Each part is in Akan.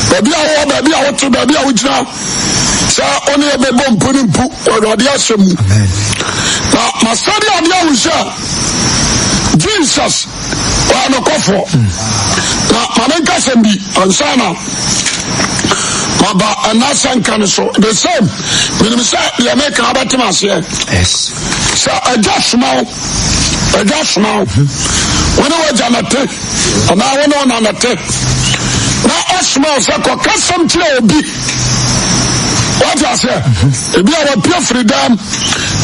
Baabi a wowɔ, baabi a wote, baabi a wogyina, sɛ wo ne yɛbɛbɔ mpu ne mpu wɔ Awurade asɛm mu. Na masɛde adeɛ ahu sɛ Jesus ɔyɛ nokɔfoɔ. Na ma menka asɛm bi ansa na maba ɛna asɛnka no so. The same, menim sɛ deɛ meka wobɛtem aseɛ. Sɛ agya soma wo, agya soma wo, wo ne w'agya na te, anaa wo ne wo na na te, na ɔsoma wo sɛ kɔka sɛm kyerɛ obi. Wate aseɛ? Ebi a wapue firi dɛm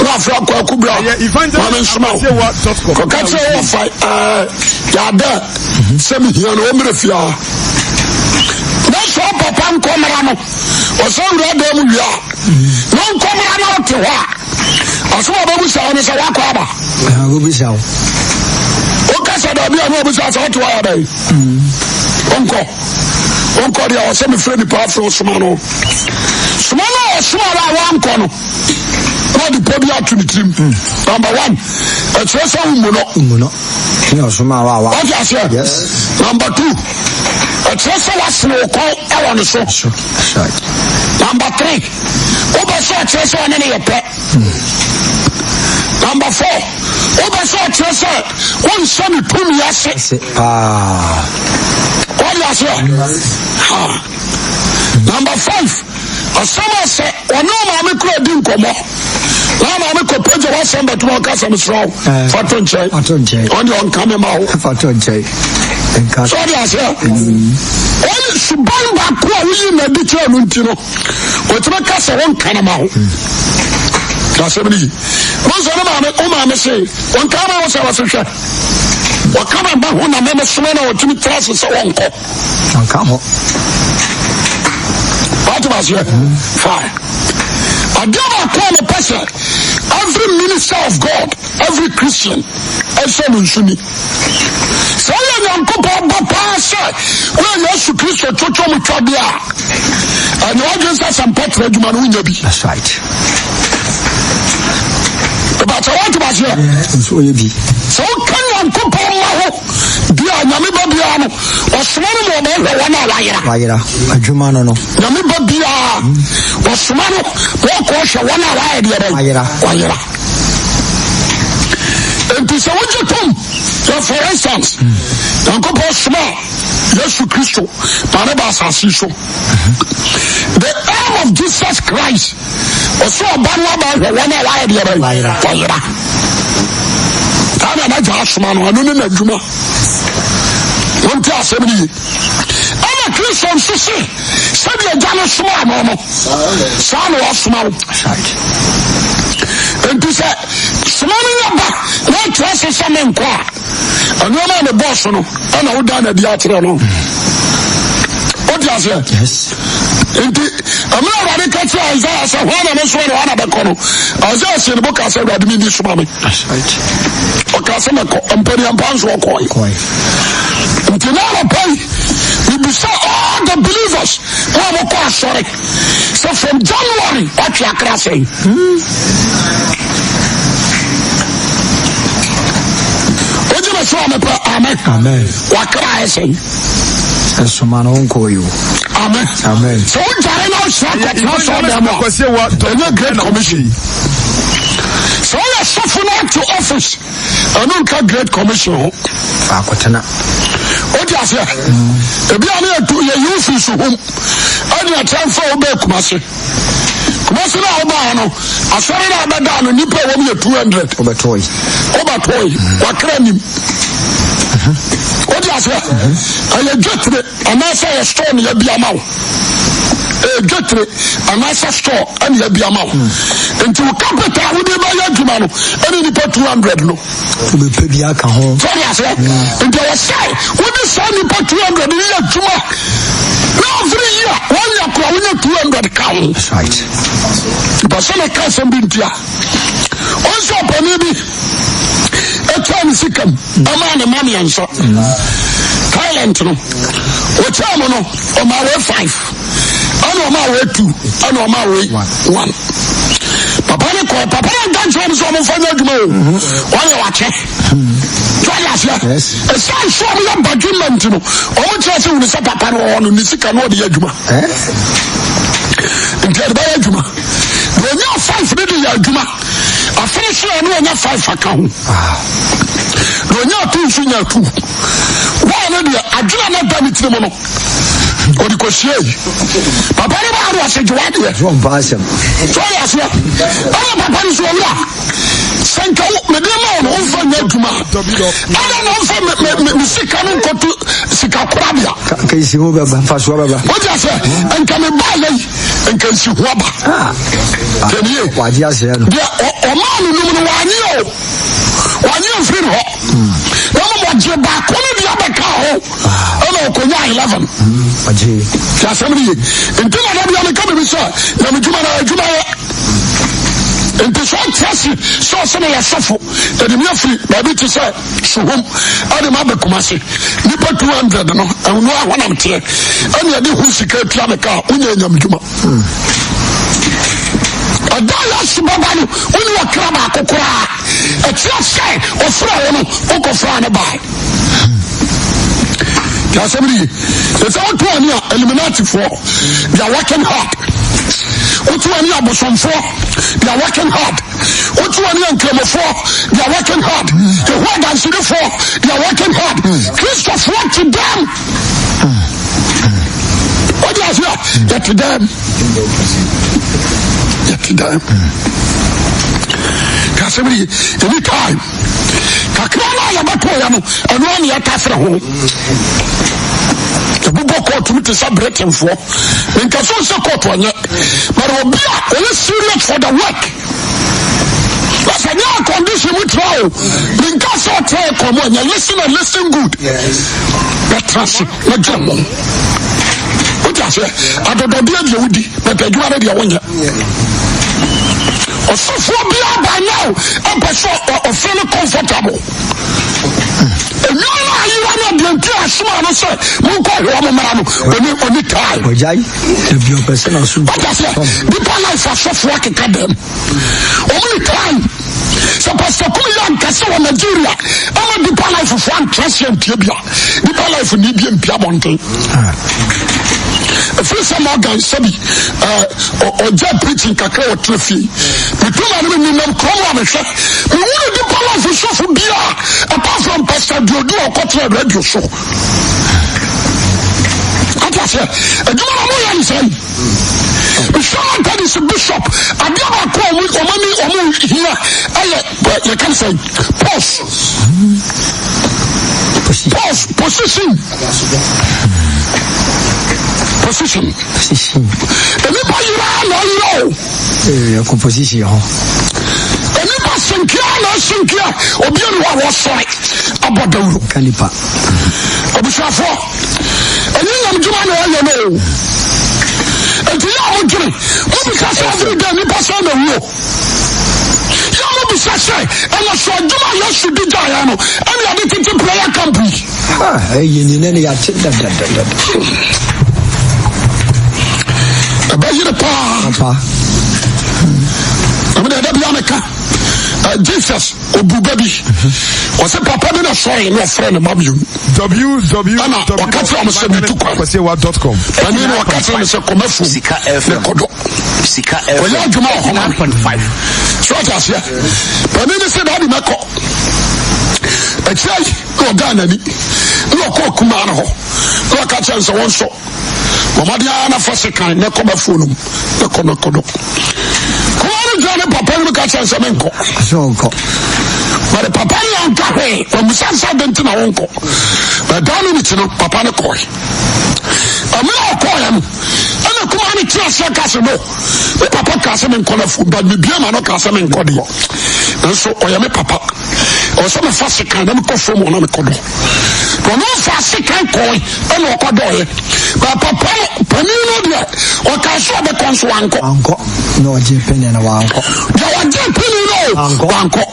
na afra kwaku bra maame nsoma wo kɔka kyerɛ wɔ fa ɛɛ yɛadɛ sɛ mehia no ɔmmerɛ fie a na sɛ ɔpapa nkɔmmra no ɔsɛ wura dan mu wie a na ɔnkɔmmra na ɔte hɔ a asɛm a ɔbɛbusa wo no sɛ woakɔ aba wobisa wo wokasa daabi a na ɔbusa sɛ wote hɔ ayɛ dɛn ɔnkɔ Ɔnkɔ deɛ ɔsɛ mefrɛ nipa afrɛ ɔsoma no. Soma no a ɔsoma no a wankɔ no na ɔde pɔ bi ato ne tirim. Hmm. Number one, ɛkyerɛ sɛ wommu no. Mmu no. Ne ɔsoma wa wa. Ɔte aseɛ? Yes. Number two, ɛkyerɛ sɛ wasene wo kɔn ɛwɔ ne so. So. That's right. Number three, wobɛ sɛ ɔkyerɛ sɛ ɔne ne yɛ pɛ. Number four, wobɛ sɛ ɔkyerɛ sɛ wonhyɛ ne tumi ase. Ase paa. Wọ́n aseɛ. Ha. Number five, asɛm a sɛ ɔne ɔmaame kura di nkɔmmɔ na ɔmaame kɔ pagya w'asɛm bɛtoma ɔka sɛ mesrɛ wo eh, fa to nkyɛn. Fa to nkyɛn. Ɔne ɔnka me ma wo. Fa to nkyɛn. Nka. So ɔde aseɛ. Ɔne suban baako a woyi n'adi kyerɛ no nti no. Wɔtumi ka sɛ wɔnka no ma wo. Na asɛm no yi. Mo sɛ ne maame, wo maame se, wɔnka ma wo sɛ wɔse hwɛ. Wɔka ma ba ho na mɛmɛ soma na wɔtumi tra ase sɛ wɔnkɔ. Wɔnka ho. Wate aseɛ? Fine. Adeɛ baako a mepɛ sɛ every minister of God, every Christian ɛsɛ no nso ni. Sɛ woyɛ Nyankopɔn ba paa sɛ woyɛ Yesu Kristo twotwo mu twadeɛ a, ɛnyɛ w'adwene sɛ asɛmpɔtrɛ adwuma no wonya bi. That's right. Ìbàtà wọ́n ti bá seɛ. Nso oyɛ bi. Sɛ woka Nyankopɔn ma ho bi a Nyame ba biara no, ɔsoma no ma ɔbɛhwɛ wɔn a wayera. Wayera adwuma no no. Nyame ba biara ɔsoma no ma ɔkɔ hwɛ wɔn a wayɛ deɛ bɛn. Wayera. Wayera. Enti sɛ wogye tom sɛ for instance Nyankopɔn soma Yesu Kristo ma ne ba asase so. The aim of Jesus Christ ɔsɛ ɔba no aba ahwɛ wɔn a wɔayɛ deɛ bɛn wɔyera. Saa na n'agya asoma no ɛno ne n'adwuma. Wonte asɛm no ye. Ɛna Kristo nso se sɛdeɛ agya no somaa no no saa na wasoma wo. Enti sɛ soma no nya ba na ɔtra ase sɛ menkɔ a, nneɛma a ne bɔɔso no ɛna woda no adi akyerɛ no. Wote aseɛ? Enti mmerɛ Awurade ka kyerɛ Isaiah sɛ hwan na mensoma no hwan na bɛkɔ no, Isaiah sie ne bo kaa sɛ Awurade menni soma me. Ɔkaa sɛ mɛkɔ mpaniampa nso ɔkɔe. Nti na anɔpa yi mebisa all the believers mo a mokɔ asɔre sɛ from January watwe akra sɛn? Wogye me so a mepɛ amen. Amen. Wakra ayɛ sɛn? Ɛsoma no nkɔ yi o. Amen. Amen. Sɛ wogyare na wohyɛ akɔtena sɛ ɔdan mu a ɛnyɛ great commission. Sɛ woyɛ sɔfo na ate office ɛno nka great commission ho. Faakotena. Wode aseɛ? Ebi a ne yɛtu yɛyi wo firi suhum ɛne ɛkyɛn fa wo bɛɛ Kumase. Kumase no a wobaa no asɔre no a wobɛdaa no nnipa a wɔm yɛ 200. Wobɛtɔe. Wobɛtɔe. Wakra nim. Wode aseɛ? Ɛyɛ dwetire anaasɛ ɛyɛ store ne yɛbi ama wo. Ɛyɛ dwetire anaasɛ store ɛne yɛbi ama wo. Nti wo capital a wode bɛyɛ adwuma no ɛne nnipa 200 no. Wobɛpɛ bi aka ho. Sɛ ɔde aseɛ. Nti ɛwɔ sɛ wode saa nnipa 200 no yɛ adwuma na every year wɔnyɛ kora wonya 200 ka ho. That's right. Mpɛ sɛ meka asɛm bi ntia. Wɔn sɛ ɔpanin bi ɛkyɛɛ ne sika mu ɛmaa ne ma mmiɛnsa. Talent no wɔkyɛɛ mu no ɔmaa wei five ɛna ɔmaa wei two ɛna ɔmaa wei one. Papa. Papa no kɔɛ, papa no anka nkyerɛ wɔn sɛ wɔn mfa nyɛ adwuma o. Wɔyɛ wakyɛ. So ɔyɛ aseɛ. Ɛsiane sɛ wɔn yɛ badwemma nti no, wɔn kyerɛ sɛ wuni sɛ papa no wɔwɔ no ne sika no ɔde yɛ adwuma. Nti ɛde bɛyɛ adwuma. Deɛ ɔnya five no de yɛ adwuma. Afei so ɔno ɔnya five aka ho. Deɛ ɔnya two nso nya two. Wɔn no deɛ adwene a na da ne tirim no. ɔde kɔsiei papa no baa no ɔsɛ gye wadeɛ so ɔyɛ aseɛ ɛna papa no so ɔwura sɛ nka wo mede ma wo no womfa nyɛ adwuma ɛna na womfa me sika no nkɔto sika korabea nka nsi ho bɛba mfasoɔ bɛba wogye aseɛ nka mebaa yɛi nka nsi ho aba kɛnie wagye aseɛ no deɛ ɔmaa no num no wanye o wanye mfiri ne hɔ na mmom ɔgye baako no deɛ abɛka ho ɛna ɔkɔnya 11 ti asɛm no ye nti na dabia meka biribi sɛ nyamedwuma no adwuma yɛ nti sɛ ɔte ase sɛ ɔsɛ no yɛ sɔfo ɛde me afiri baabi te sɛ sohom ɛde ma bɛkuma ase nipa 200 no ɛno ahɔnam teɛ ɛne ɛde ho sika atua me kaa wonya nyamedwuma ɛda a yɛasi bɛba no wone ɔkra baako koraa ɛkyerɛ sɛ ɔfrɛ wo no wokɔfraa no bae nti asɛm no ye ɛsɛ woto ani a eliminatifoɔ they are working hard woto ani a bosomfoɔ they are working hard woto ani a nkramofoɔ they are working hard yehowa adansedifoɔ they are working hard kristofoɔ te dɛm wode ase a yɛte dɛm yɛte dɛm kasɛm no ye ɛni time kakra no a yɛbɛtɔɔyɛ no ɛno a ne yɛtafere ho yɛbobɔ kɔɔto mu te sɛ britainfoɔ menka so sɛ kɔɔto ɔnyɛ but obi a ɔyɛ serious for the work Listen, nyɛ condition mu tra o. Menka sɛ ɔtra ɛkɔ mu ɛnyɛ listen and listen good. Bɛtra se na gyina mu. Wote aseɛ adɔdɔdeɛ deɛ wodi but adwuma no deɛ wonyɛ. Ɔsɔfoɔ biara by now ɛpɛ sɛ ɔfeel no comfortable. Nnwuma no ayera no deɛ nti asoma no sɛ monkɔ hɔ mo mmara no ɔni ɔni time. Ɔgyae ebi ɔpɛ sɛ na so. Wote aseɛ nipa life asɔfoɔ akeka dɛm. Wɔn ni time. Sɛ Pastor Kumi yɛ ankasa wɔ Nigeria ama Deeper Life fo antra se antie bi a, Deeper Life ni bi mpia abɔnten. Ɛfiri sɛ Morgan sɛbi ɔgya preaching kakra wɔ tena fie. Metu ma no menam kurom a mehwɛ. Mewuru Deeper Life sɔfo bi a apart from Pastor Duodu a ɔkɔtena radio so. Ate aseɛ, adwuma na moyɛ ne sɛn? Mehwɛ Methodist bishop adeɛ baako a wɔn wɔn ani wɔn hia ɛyɛ yɛka ne sɛ post post position position nnipa yera na ɔyera o. Ɛkɔ position hɔ. Nnipa senkia na ɛsenkia obi ani hɔ a wɔsɔre abɔ dawuro. Ka nipa. Abusuafoɔ. Ɛnyɛ nyame dwuma na ɔyɛ no o. Enti yɛ a modwene, mobisa sɛ every day nipa sɛ na wuo. Yɛ a mobisa sɛ ɛna sɛ adwuma a Yesu de gyaeɛ no ɛne ade tete prayer camp yi. Ɛyɛ ni ne ne yɛate dadadada. Ɛbɛyere paa. Papa. Ɛmɛ deɛ ɛda bi ameka. Jesus obu ba bi ɔsɛ papa bi na sɔre na ɔfrɛ ne ma mmienu ɛna ɔka kyerɛ ɔmo sɛ metu kwan www.kwasiwa.com panin no ɔka kyerɛ no sɛ kɔma fom ne kɔdɔ ɔyɛ adwuma wɔ hɔ ma me so ɔte aseɛ panin no sɛ daade mɛkɔ akyirɛ yi na ɔdaa n'ani na ɔkɔ kumaa no hɔ na ɔka kyerɛ no sɛ wɔn nso Bɔ mmɔden ara na fa sekan na kɔ bɛfuo no mu na kɔ na kɔdɔ. Kɔma no gyina ne papa no mu ka kyerɛ sɛ menkɔ. Sɛ ɔnkɔ. But papa no anka hwee. Wamusa sɛ adɛn nti na wonkɔ. But that minute no papa no kɔe. Ɛmmerɛ a ɔkɔeɛ no ɛna kuma no te aseɛ ka sɛ no me papa kaa sɛ menkɔ no afuo but mebia ma no kaa sɛ menkɔ deɛ. Nanso ɔyɛ me papa. Ɔwɔ sɛ mefa sekan na mekɔ fam hɔ na mekɔdɔ. Na ɔno ɔfaa sekan kɔe ɛna ɔkɔdɔeɛ. Na papa no panin no deɛ ɔkaa sɛ ɔbɛkɔ nso wankɔ. Wankɔ. Na ɔgye pene no wankɔ. Deɛ ɔgye pene no wankɔ. Wankɔ.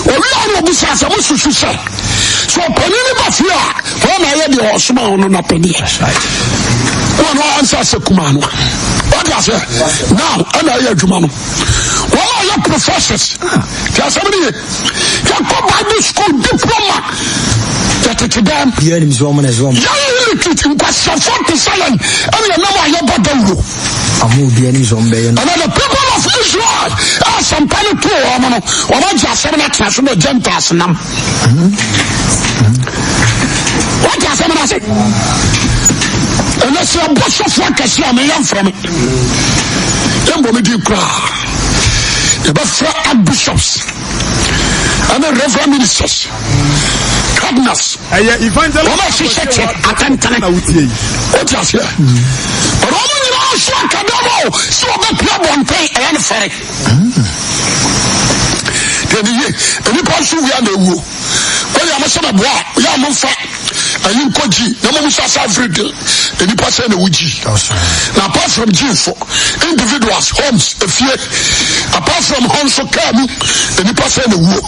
Owia no ɔbusa sɛ mosusu sɛ sɛ ɔpanin no ba fie a wɔn na ayɛ deɛ ɔsoma wɔn no n'apɛdeɛ. Wɔn a ansa sɛ kumaa no. Wɔde aseɛ. Now ɛna ɛyɛ adwuma no. Wɔn a yɛ professors. Ti asɛm no ye. Yɛkɔ Bible school diploma. Yɛtete dɛm. Yɛn nim sɛ wɔn na ɛsɛ wɔn. Yɛn illiterate nkwasiafoɔ te sɛ yɛn ɛna yɛnam a yɛbɔ dawuro. Ɔmo obi anim sɛ ɔmo bɛyɛ no. Ɛna the people of Israel a asɛmpa no too wɔn no, wɔn agye asɛm no atena so na Gentiles nam. Wate asɛm no ase? Ɛnɛ sɛ ɛbɔ sɔfo akɛse a meyɛ mfrɛ me. Yɛmbɔ me din koraa. Yɛbɛfrɛ archbishops ɛne reverend ministers, cardinals. Ɛyɛ evangelist Wɔn a hyehyɛ kyɛ atɛntɛnɛ. na wotie yi. Wote aseɛ? Ɔno wɔn nyinaa nso akadam o sɛ wɔbɛpia bɔnten ɛyɛ no fɛre. Deɛ ne yie, nnipa nso wia na ewuo. Wɔyɛ a mo sɛ mɛboa a, yɛ a mo nfa ɛyi nkɔ gyi na mo musa sɛ every day nnipa sɛ na ewu gyi. Na apart from gyi nso, individuals, homes, efie, apart from hɔ nso kaa mu nnipa sɛ na ewuo.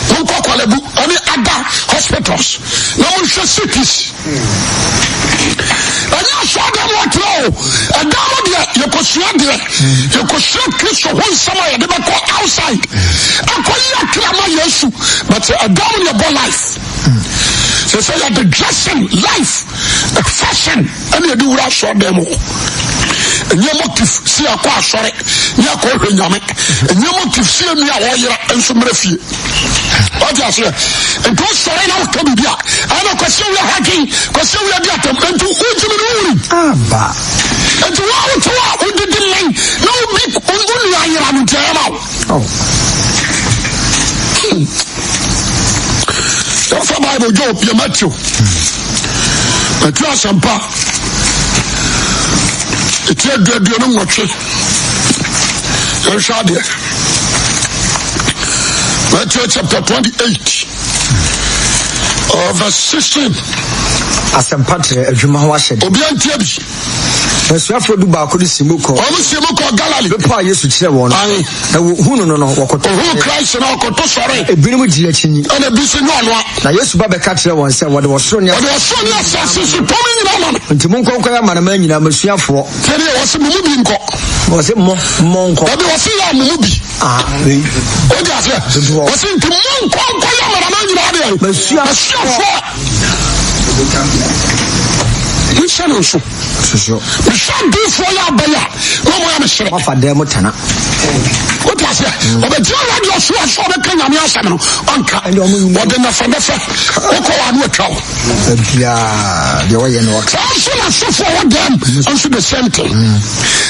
Monkɔ Kwalebu ɛne other hospitals na monhwɛ cities. Ɛnyɛ asɔɔdan mu ɔtena o. Ɛdan mu deɛ yɛkɔsua deɛ yɛkɔsua Kristo ho nsɛm a yɛde bɛkɔ outside akɔyi akra ma Yesu. But ɛdan mu yɛbɔ life. Sɛ sɛ yɛde dressing life fashion ɛna yɛde wura asɔɔdan mu. Ɛnyɛ motive si akɔ asɔre ne akɔ hwɛ nyame. Ɛnyɛ motive si enu a wɔyera nso mmerɛ fie. Wate aseɛ? Nti wosɔre na woka biribi a, ɛna kwasi awia hadwen, kwasi awia di atam, nti wogyimi no wowuri. Aba. Nti wo a wote hɔ a wodidi mmɛn na wobi wo nua ayera no nti ɛyɛ ma wo. Oh. Yɛmfa Bible dwa opie Matthew. Matthew asɛmpa ɛti aduaduonu nwɔtwe. Yɛnhwɛ adeɛ. Matthew chapter 28 verse 16. Asɛmpa trɛ adwuma ho ahyɛde. Obiara ntie bi. Na asuafoɔ du baako no si mu kɔ. Wɔn si mu kɔ Galilee. Bepɔ a Yesu kyerɛ wɔn no. Na wɔhunu no no, wɔkoto. Ohun Christ na ɔkoto sɔre. Ebinom gye akyinnye. Ɛna ebi nso nyɛ ɔnoa. Na Yesu ba bɛka kyerɛ wɔn sɛ wɔde ɔsoro ne. Wɔde ɔsoro ne asase so tumi nyinaa ma no. Nti monkɔ nkɔyɛ amanaman nyinaa m'asuafoɔ. Sɛdeɛ wɔse mo mu bi nkɔ. Wɔse mo, mo nkɔ. Dabi wɔse yɛ mo mu bi. Ah, wei. O di aseɛ. Dodoɔ. Wɔse nti mo nkɔ nkɔ yɛ amanaman nyinaa deɛ. M'asuafoɔ. Monhyɛ no nso. Soso. Mehwɛ adiifoɔ yɛ abɛyɛ a na ɔmo yɛ me sere. Wafa dan mu tena. O di aseɛ. Ɔbɛgyina radio so a sɛ ɔbɛka nyame asɛm no ɔnka. Ɔde nɛfɛnɛfɛ. Wokɔ wɔ ano atwa wo. Biaa deɛ ɔyɛ no ɔka. Saa nso na sɔfo a ɔwɔ dɛm nso the same thing.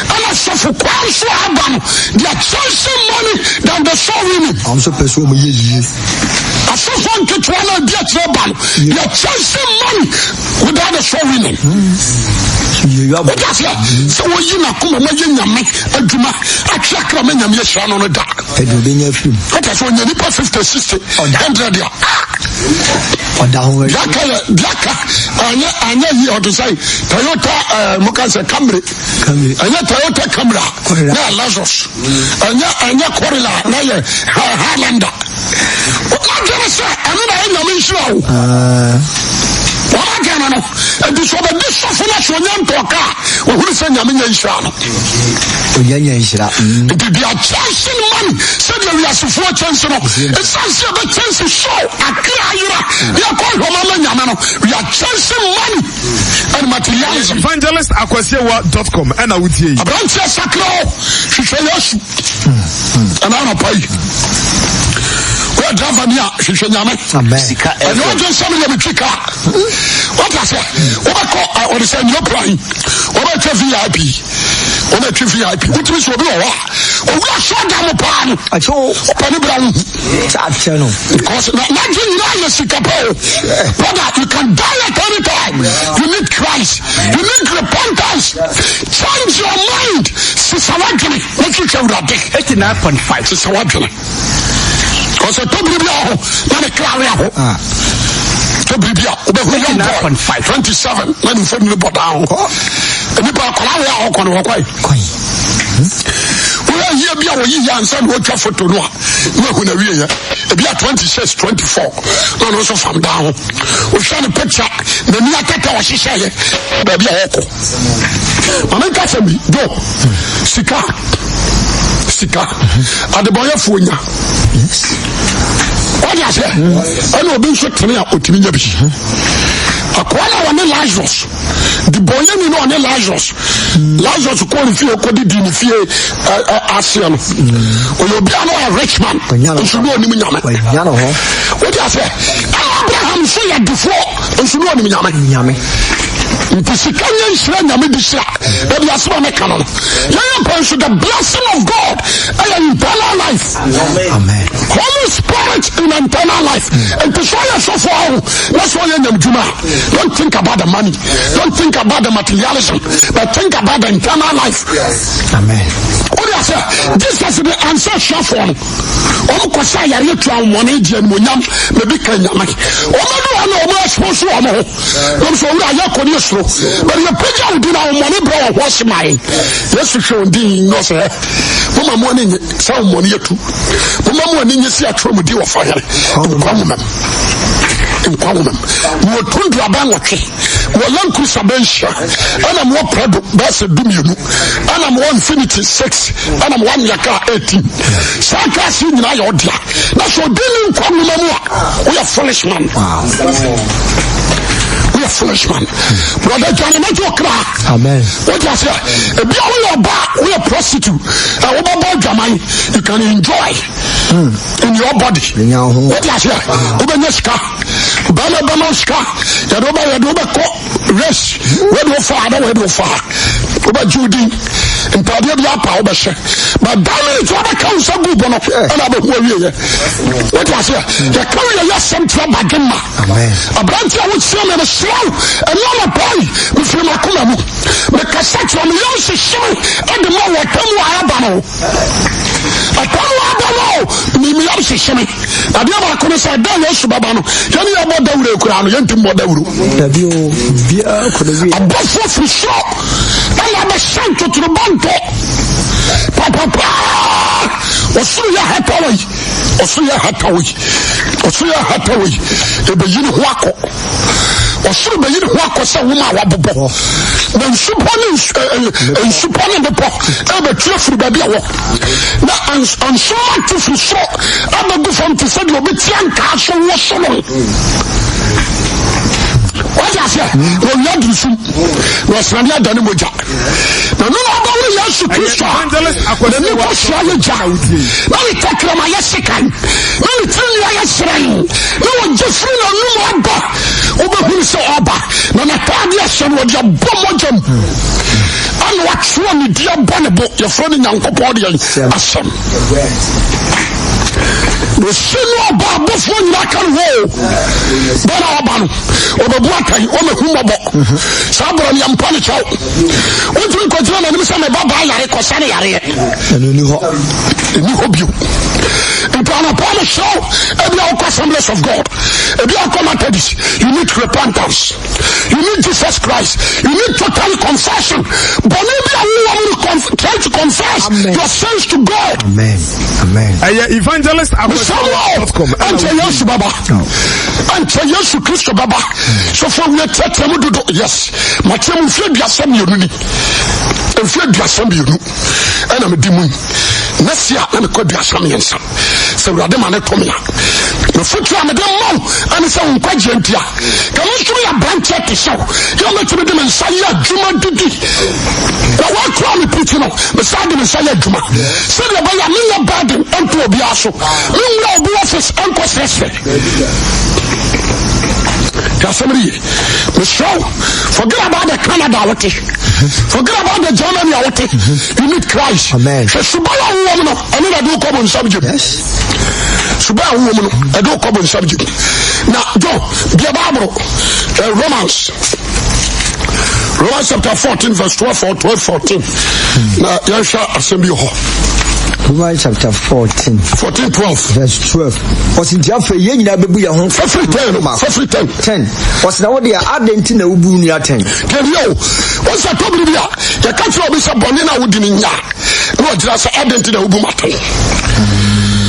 Ɛna sɔfo kwan nso a aba no they are chasing money than the soul winning. Wɔn nso pɛ sɛ wɔn yɛ yie. Asɔfo nketewa na adi akyerɛ ba no they are chasing money without the soul winning. Wọ́n aseɛ sɛ wɔyi n'akoma ma yɛ nyame adwuma atwe akra ma nyame ahyira no no da. Ɛdi obi nya firi mu. Wọ́n sɛ ɔnya nipa 50 60 100 a. Ɔda ho. Deɛ yɛ deɛ aka anyɛ anyɛ yi ɔde sɛ Toyota ɛɛ mo ka sɛ Camry. Camry. Ɛnyɛ Toyota Camry a na yɛ Lexus. Ɛnyɛ ɛnyɛ Corolla na yɛ Highlander. Wɔn adwene sɛ ɛno na yɛ nyame nhyira o. Wɔn adwene no nti sɛ ɔbɛdi sɔfo no so ɔnya ntɔɔ kaa ɔhunu sɛ nyame nya nhyira no. Ɔnya nya nhyira. Nti they are chasing money sɛdeɛ wiasefoɔ kyɛnse no. Ɛsiane sɛ yɛbɛkyɛnse so akra ayera yɛkɔ hwɛma ma nyame no. We are chasing money and materialism. Evangelist Akwasiawa dot com ɛna wotie yi. Aberanteɛ sakra o hwehwɛ Yesu. Ɛna anɔpa yi. Woyɛ driver ni a hwehwɛ nyame. Ɛnyɛ ɔdwen sɛ meyɛ metwi kaa. Wate aseɛ wobɛkɔ ɔde sɛ nyɛ plan wobɛtwa VIP wobɛtwe VIP wotumi sɛ obi wɔ hɔ a owura sɔda mo paa no ɔpɛ ne bra wohu because na n'adwe nyinaa yɛ sika pɛ o. Brother, you can die at any time. You need Christ. You need repentance. Change your mind. Sisa wadwene. Wotwitwa awurade. 89.5. Sisa wadwene. Ɔsɛ tɔ biribi a ɔho na ne kra awe aho. Tɔ biribi a wobɛhu young boy 27 na ne mfoni no bɔ daa ho. Nipa akwadaa wei a ɔkɔ no wɔkɔe. Woyɛ yie bi a wɔyi yɛ ansa na wɔtwa foto no a. Na wahu na wieɛ. Ebi a 26, 24 na ɔno nso fam dan ho. Wohwɛ ne picture, n'ani atata ɔhyehyɛeɛ baabi a ɔkɔ. Maame nka sɛm bi, do sika, sika, adebɔyɛfoɔ nya. Wọ́n aseɛ ɛna obi nso tene a otumi nya bi. Akoa na ɔne Lazarus dibɔnyɛni na ɔne Lazarus Lazarus kɔɔ ne fie kɔdidi ne fie aseɛ no ɔyɛ obi a na ɔyɛ rich man nso ne ɔnim nyame. Wọ́n aseɛ ɛna Abraham nso yɛ defoɔ nso ne ɔnim nyame. Nti sika nyɛ nhyira nyame de hyira. Ebi asɛm a mɛka no no. Yɛyɛ pɛ nso the blessing of God ɛyɛ internal life. Amen. Holy Spirit in internal life. Nti sɛ ɔyɛ sɔfo aho na sɛ ɔyɛ nyamdwuma a don't think about the money. Don't think about the materialism but think about the internal life. Amen. Wode asɛ Jesus de ansa asuafoɔ no wɔn kɔ sɛ ayareɛ tu ahomɔne gye animonyam na bi ka nyame. Wɔn adu hɔ na wɔn expose wɔn ho. Wɔn sɛ owura yɛ kɔ ne esuro. But yɛ pagya wo din ahomɔne brɛ wɔn ho ase ma yɛn. Yesu hwɛ wɔn din na ɔsɛ moma mo ani nye sɛ ahomɔne yɛ tu. Moma mo ani nye sɛ atwerɛ mo din wɔ fa hene nkwa nwoma mu. Nkwa nwoma mu. Mewɔ tundu abɛn nwɔtwe. Mewɔ Land Cruiser bɛn nhyia. Ɛna mewɔ Prado bɛyɛ sɛ du mmienu. Ɛna mewɔ Infiniti six. Ɛna mewɔ anwea kaa 18. Saa cars yi nyinaa yɛ ɔdea. Na sɛ ɔdi ne nkwa nwoma mu a, woyɛ foolish man. Woyɛ foolish man. Brother Johnny, mɛgye wo kra. Amen. Wote aseɛ? Ebi a woyɛ ɔbaa, woyɛ prostitute, ɛ wobɛbɔ adwaman, you can enjoy in your body. Nya wo ho. Wote aseɛ? Wobɛnya sika. Bɛrima bɛma wo sika. Yɛde wobɛ yɛde wobɛkɔ race. Wede wo fa ha na wede wo fa ha. Wobɛgye wo din. Ntaadeɛ bi apa wobɛhyɛ. But that minute wobɛka wo nsa gu bo no, ɛna abɛhu awieɛ. Wote aseɛ? Yɛka wo yɛyɛ asɛm kyerɛ badwemma. Amen. Aberante a wokyia me mesrɛ wo ɛne anɔpa yi mefiri m'akoma mu mekasa kyerɛ me yam hyehye me de ma wɔ ɔtamu a aba no ɔtamu a aba no me me yam hyehye me adeɛ baako ne sɛ ɛda Yesu bɛba no yɛne yɛbɔ dawuro koraa no yɛntim mmɔ dawuro Dabi o, biara kɔ na wie. abɔfoɔ firi soro ɛna abɛhyɛ ntotorobɛnto papapaa ɔsoro yɛ hatawa yi ɔsoro yɛ hatawa yi ɔsoro yɛ hatawa yi ɛbɛyi ne ho akɔ ɔsoro bɛyi ne ho akɔ sɛ woma a wabobɔ na nsupɔ ne nsupɔ ne bepɔ ɛbɛtu afiri baabi a wɔ na nsoma te firi soro abɛgu fam te sɛ deɛ obi tia nkaa so wɔ so no wagye aseɛ na owia duru sum na ɔsrane adane mogya na no na ɔbɛworo Yesu Kristo a n'ani kɔsoa yɛ gya na ne tɛkrɛma yɛ sekan na ne tirinwi ayɛ hyerɛn na wɔgye firi n'anom aba wobɛhunu sɛ ɔba na n'ataade ahyɛ no wɔde abɔ mogya mu ana watwerɛ ne di abɔ ne bo yɛfrɛ no Nyankopɔn deɛ asɛm wɔsi no ɔba abɔfoɔ nyinaa ka no hɔ bɛna ɔba no ɔbɛbu atɛn ɔmɛhu mmɔbɔ saa berɛ no yɛmpa ne kyɛw wontumi nkɔgyina n'anim sɛ meba baa yare kɔsa ne yareɛ ɛno ni hɔ ɛni hɔ bio nti anɔpa no hyɛw ebi a wokɔ Assemblies of God ebi a wokɔ Methodist you need repentance you need Jesus Christ you need total confession bɔne bi a wowɔ mu no try to confess Amen. your sins to God Amen. Amen. Ɛyɛ evangelist Mesrɛ wo, ɛnkyɛ Yesu bɛba. Ɛnkyɛ Yesu Kristo bɛba. Sɔfo awie teatea mu dodo. Yes, matea mu mfeɛ 32 ni. Mfeɛ 32 ɛna medi mu yi. Nɛsi a na mekɔ 33. Sɛ Awurade ma ne to me a, mefotu a mede ma wo ɛne sɛ wo nkwagyeɛ ntia. Ka me nso meyɛ aberanteɛ te sɛ wo. Yɛ mɛtumi de me nsa yɛ adwuma didi. Na wɔakura me pirikyi no, mesan de me nsa yɛ adwuma. Sɛdeɛ ɛbɛyɛ a menyɛ burden nto obiara so. Menwura obi office nkɔ srɛsrɛ. Asɛm no ye. Mesrɛ wo, forget about the Canada a wote. Forget about the Germany a wote. You need Christ. Amen. Hwɛ suban a wowɔ mu no, ɛno na ɛde wokɔ bonsam gyem. Yes. Suban a wowɔ mu no, ɛde wokɔ bonsam gyem. Na John, bia Bible, Romans. Romans chapter 14 verse 12 or 12 14. Na yɛnhwɛ asɛm bi wɔ hɔ. Romans chapter 14. 14 12. Verse 12. Ɔsi nti afei yɛn nyinaa bɛbu yɛn ho. Fafiri 10 no. Fafiri 10. 10. Ɔsi na wo deɛ adɛn nti na wobu nua atɛn? Kɛdeɛ o, wɔn sɛ tɔbiri bi a yɛka kyerɛ obi sɛ bɔne na wodi no nya na ɔgyina sɛ adɛn nti na wobu ma atɛn.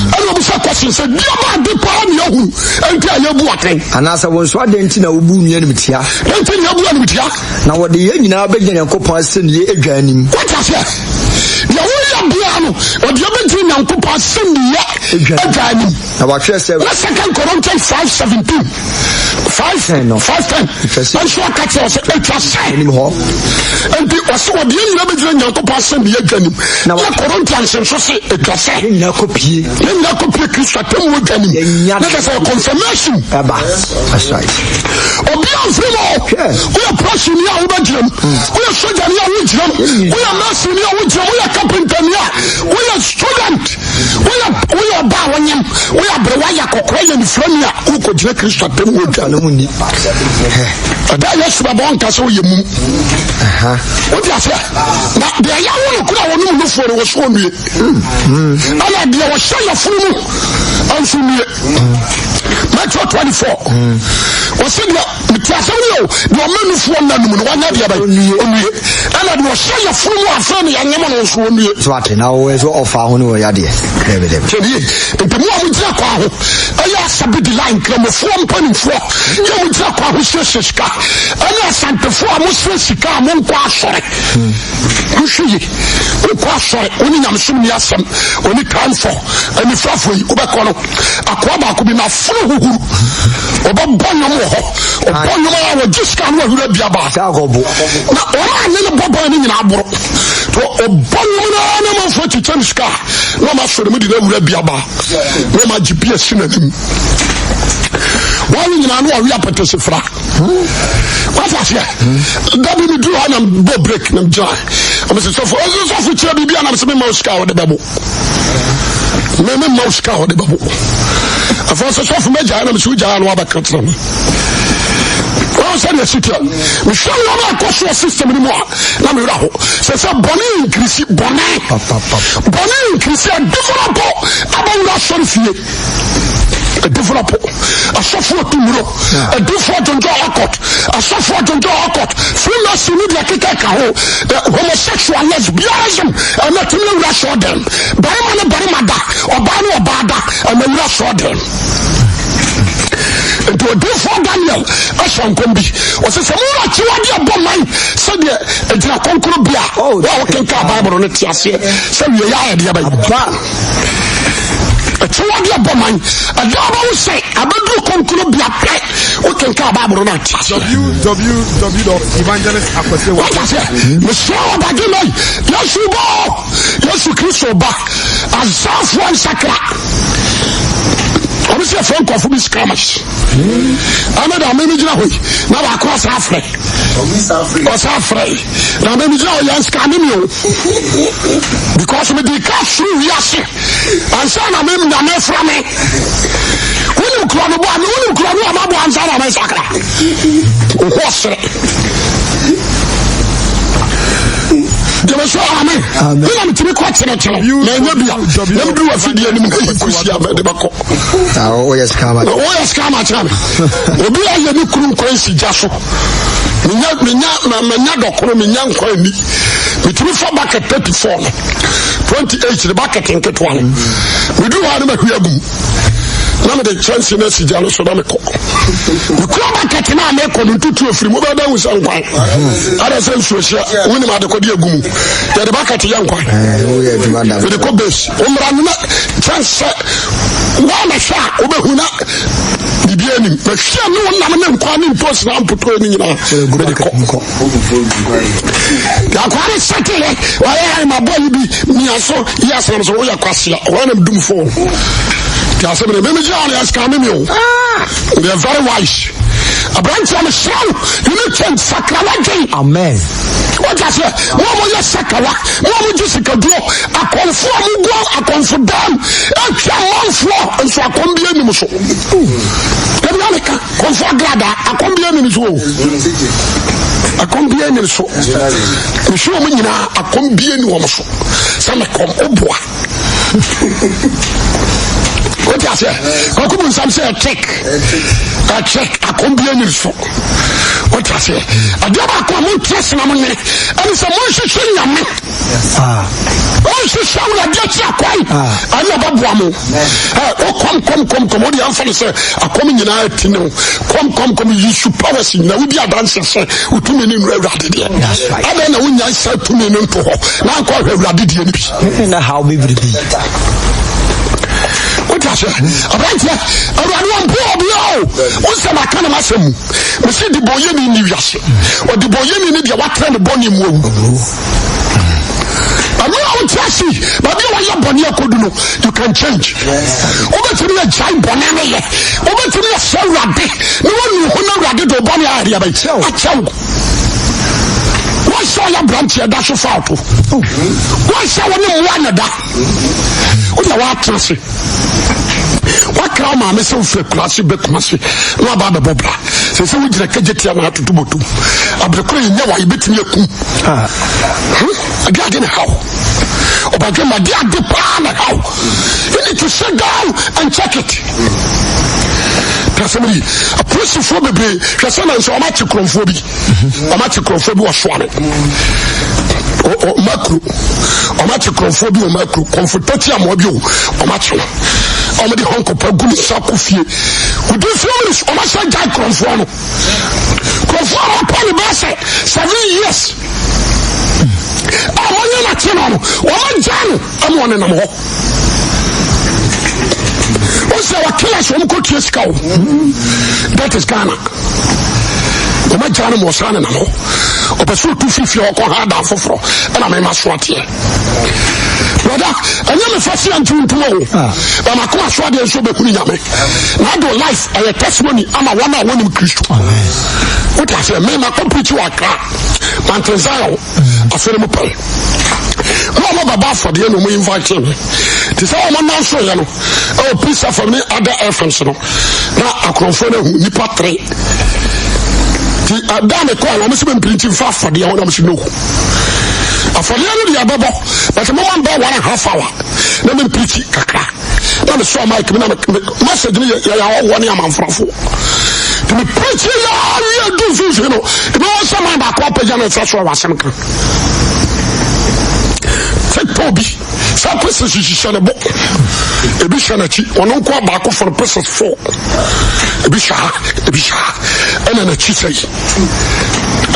Ɛna obi sɛ question sɛ deɛ ba ade paa ne ahunu enti a yɛbu atɛn. Anaasɛ wo nso adɛn nti na wobu nua animtia? Enti na yɛbu animtia. Na wɔde yɛn nyinaa bɛgyina Nyankopɔn asɛnniiɛ adwa anim. Wote aseɛ? Deɛ woyɛ biara no, wɔde yɛbɛgyina Nyankopɔn asɛnniiɛ adwa anim. Na wɔatwerɛ sɛ. Na Second Corinthians 5:17, 5 5:10 nso aka kyerɛ sɛ atwa sɛ. Anim hɔ. Enti ɔsɛ wɔde yɛn nyinaa bɛgyina Nyankopɔn asɛnniiɛ adwa anim. Na Na Corinthians nso se atwa sɛ. Yɛn nyinaa kɔpie. Yɛn nyinaa kɔpie Kristo atemmuo dwa nim. Yɛnya Na kyerɛ sɛ confirmation. Ɛba. That's right. Obi amfiri mu o. Woyɛ pɔsini a wobɛgyina mu. Woyɛ sogyani a wogyina mu. Woyɛ nɛɛseni a wogyina mu. Woyɛ kapentani a woyɛ student. Woyɛ woyɛ ɔbaa a wonyem. Woyɛ aberewa yɛ akɔkora yɛ nifirani a wokɔgyina Kristo atemmuo dwa no mu ni. Ɛda Yesu bɛbɔ nka sɛ woyɛ mum. Wote aseɛ? Na deɛ yɛawo no koro a wɔnom nufoɔ no wɔ so ɔnnue. Ɛna deɛ wɔhyɛ yɛfunu mu nso nnue. Matthew 24. Wɔsi deɛ mete asɛm no yɛ o deɛ ɔma nufoɔ nna no mu no wanya deɛ bɛn ɔnnue. Ɛna deɛ ɔhyɛ yɛfunu mu afei no yɛnyem no nso ɔnnue. So ate na wɔyɛ so ɔfa ho ne wɔyɛ adeɛ. Dɛbi dɛbi. Tiɛnie nti mo a mogyina kwan ho ɛyɛ asabidi line nkramofoɔ mpanimfoɔ yɛ mogyina kwan ho siesie sika ɛne asantefoɔ a mosrɛ sika a monkɔ asɔre Wohwɛ yi, wokɔ asɔre, wo ne nyamesom ni asɛm, oni time for anifirafoɔ yi, wobɛkɔ no, akoa baako bi n'afono huhuru, ɔbɛbɔ nnwom wɔ hɔ, ɔbɔ nnwom a wɔgye sika no ahuru abi aba. Na wɔn a ne ne bɔ bɔn no nyinaa aboro. To ɔbɔ nnwom no ara na amanfoɔ kyekyɛ no sika na wɔn asɔre mu de no awura abi aba na wɔn agye bi asi n'anim. Wɔn nyinaa no wɔwe apɛtɛsi fra. Wate aseɛ? Da bi meduru hɔ na bɔ break na megyina ɔmo sɛ sɔfo ɔsɛ sɔfo kyerɛ biribi a na mesɛ mema wo sika a wɔde bɛbo me mema wo sika a wɔde bɛbo afei ɔsɛ sɔfo mɛgyae na mesɛ wogyae a na wabɛka kyerɛ me wɔn sɛ deɛ si teɛ mehwɛ nneɛma a ɛkɔ soɔ system no mu a na mewerɛ ho sɛ sɛ bɔne nkirisi bɔne bɔne nkirisi adevelɔpo abɛwura asɔre fie Develop asɔfoɔ tu nnuro adifoɔ dwondwɔ akɔt asɔfoɔ dwondwɔ akɔt freemason ne deɛ keka ka ho homosexual lesbianism ɛna tumi awura sɔɔ dɛm barima ne barima da ɔbaa ne ɔbaa da ɛna awura sɔɔ dɛm nti odifoɔ Daniel ɛhyɛ nkɔm bi ɔsɛ sɛ mowura akyiwade ɛbɔ man sɛdeɛ ɛgyina kɔnkɔn bi a oh, wo a wokenka Bible no te aseɛ sɛ wie yɛ ayɛdeɛ bɛyɛ Akyiwade abɔ man. Ɛda a wobɛwo sɛ abɛduru konkono bea pɛ, wokenkan Bible no ate aseɛ. www.evangelistakwasiwa. Wate aseɛ? Mesrɛ wo badwemma yi, Yesu ba o, Yesu Kristo ba, azafoɔ nsakra. Wɔn sɛ yɛfrɛ nkurɔfo bi scammers. Ɛne da meme gyina hɔ yi, na baako asa afrɛ. Ɔsa afrɛ. Na meme gyina hɔ yɛn scam me o. Because mede ka soro wiase. Ansa na me nyame fra me. Wonim kura no bɔ a wonim kura no a mabɔ ansa na mɛsakra. Oho ɔsere. Gyeme so amen. Me na metumi kɔ kyerɛkyerɛ na ɛnyɛ bia. Na meduru afidie no mu na yi kusi a mede bɛkɔ. Woyɛ sika ama. Woyɛ sika ama kyerɛ me. Obi ayɛ ne kunu nkwan si gya so. Menya menya menya dɔkono menya nkwan ni. Metumi fa bucket 34 no 28 ne bucket nketewa no meduru hɔ a na mahwie agu mu na mede kyɛnse no asi gya no so na mekɔ mekura bucket no a mekɔ no ntutu afiri mu bɛda hu sɛ nkwan ada sɛ nsuo hyɛ wonim adekɔde agu mu yɛde bucket yɛ nkwan mede kɔ base wommra no na kyɛnse sɛ woamɛhwɛ a wobɛhu na biribi anim mahwie ne wonam ne nkwan ne ntosi na mpotoɔ no nyinaa mede kɔ Akwaa no sɛteeɛ ɔyɛ ayɛ ma bɔ yi bi mia so yi asɛm so woyɛ kwasea wɔn nam dum fo ti asɛm no mímí gyina hɔ no yɛ sika mímí o they are very wise aberanteɛ no srɛ wo you need change sakra wadwen amen wọ́n ti aseɛ mo a mo yɛ sakawa mo a mo gye sikaduro akɔnfoɔ a mo gu akɔnfo dam atwa amanfoɔ nso akɔn bi anim so ebi aleka. Kɔmfo agrada akɔm biara nni ne so o. Akɔm biara nni ne so. Mehwɛ wɔn nyinaa akɔm biara nni wɔn so. Sɛ mekɔm oboa. Wote aseɛ? Kɔkɔ bu nsam sɛ ɛkyɛk. Ɛkyɛk akɔm biara nni ne so. Wote aseɛ? Adeɛ baako a monte ase na monyɛ ɛne sɛ monhwehwɛ Nyame. Monhwehwɛ Awurade akyi akwan ɛne ɔbɛboa mo. Wo kɔm kɔm kɔm kɔm wode amfa no sɛ akɔm nyinaa ati ne ho. Kɔm kɔm kɔm yi su powers nyinaa wodi adanseɛ sɛ wotumi ne nnuru Awurade deɛ. Adɛn na wonyae saa tumi no nto hɔ na ankɔ ahwɛ Awurade deɛ no bi. Na haw bebrebe. Wote aseɛ? Aberanteɛ, Awurade ɔmpo obiara o. Wo nsɛm aka no m'asɛm mu. Mese debɔnyɛni nni wiase. Ɔdebɔnyɛni ne deɛ watena ne bɔne mu awu. Ɛno a wote ase baabi a wayɛ bɔne akɔdu no, you can change. Wobɛtumi agyae bɔne no yɛ. Wobɛtumi asɛ Awurade na wanu ho na Awurade de wo bɔne ayɛ deɛ bɛn akyɛ wo. Wɔnhyɛ ɔyɛ aberanteɛ da so fa ɔto. Wɔnhyɛ wo ne mmoa na da. Wode woatena ase. Woakra wo maame sɛ wofiri akuraase bɛ Kumase na waba abɛbɔ bra. Sɛ sɛ wogyina kagye tia na atoto bɔtom. Abere koro yɛnya wa yɛbɛtumi akum. Ade ade na haw. Ɔbadwe ma ade ade paa na haw. You need to sit down and check it. Tasɛm yi, apolisifoɔ bebree hwɛ sɛ na nso wɔn akye kurɔmfoɔ bi. Wɔn akye kurɔmfoɔ bi wɔ soa no. Makuro. Wɔn akye kurɔmfoɔ bi wɔ makuro. Kɔmfo tɛkyi amoa bi o. Wɔn akye no. Wɔn de hɔnkɔpa gu ne nsa kɔ fie. Within few minutes, wɔn ahyɛ gyae kurɔmfoɔ no. Kurɔmfoɔ a wɔpɛ ne bɛyɛ sɛ 7 years. A wɔnyɛ n'akye no no, wɔn agya no ama ɔnenam hɔ. Wọ́n sɛ wɔ killers wɔn kɔ tua sika o. That is Ghana. Wɔn agya no ma ɔsan nenam hɔ. Ɔpɛ sɛ otu fifie ɔkɔ ha dan foforɔ ɛna mɛma so ateɛ. Brother, ɛnyɛ me fa si anti ntum o. Na makoma so adeɛ nso bɛhunu nyame. Na ado life ɛyɛ testimony ama wɔn a wɔnim Kristo. Wote aseɛ me makɔ preach wɔ Accra. Mountain Zion afei mu pɛn. Na wɔn bɛbɔ afɔdeɛ na wɔn invite me. Te sɛ wɔn nan so yɛ no ɛwɔ Peace FM ne other FMs no na akorɔmfoɔ no ahu nipa tere. Ti ɛda me kɔɔ wɔn sɛ mpirinti nfa afɔdeɛ hɔ na wɔn sɛ no. Afɔdeɛ no deɛ ɛbɛbɔ but mo ma mbɛ one and half hour na me mpirikyi kakra na me sɔ mic mi na me message no yɛ yɛ ahɔhoɔ ne amanfrafo. Nti me preach yɛ awie du mfimfini no ebi wɔn sɛ man baako apagya ne nsa so a wasɛm ka. Tɛtɔ bi sɛ pieces hyehyɛ ne bo ebi hyɛ n'akyi ɔno nko baako fɔ no pieces four ebi hyɛ ha ebi hyɛ ha ɛna n'akyi sɛ yi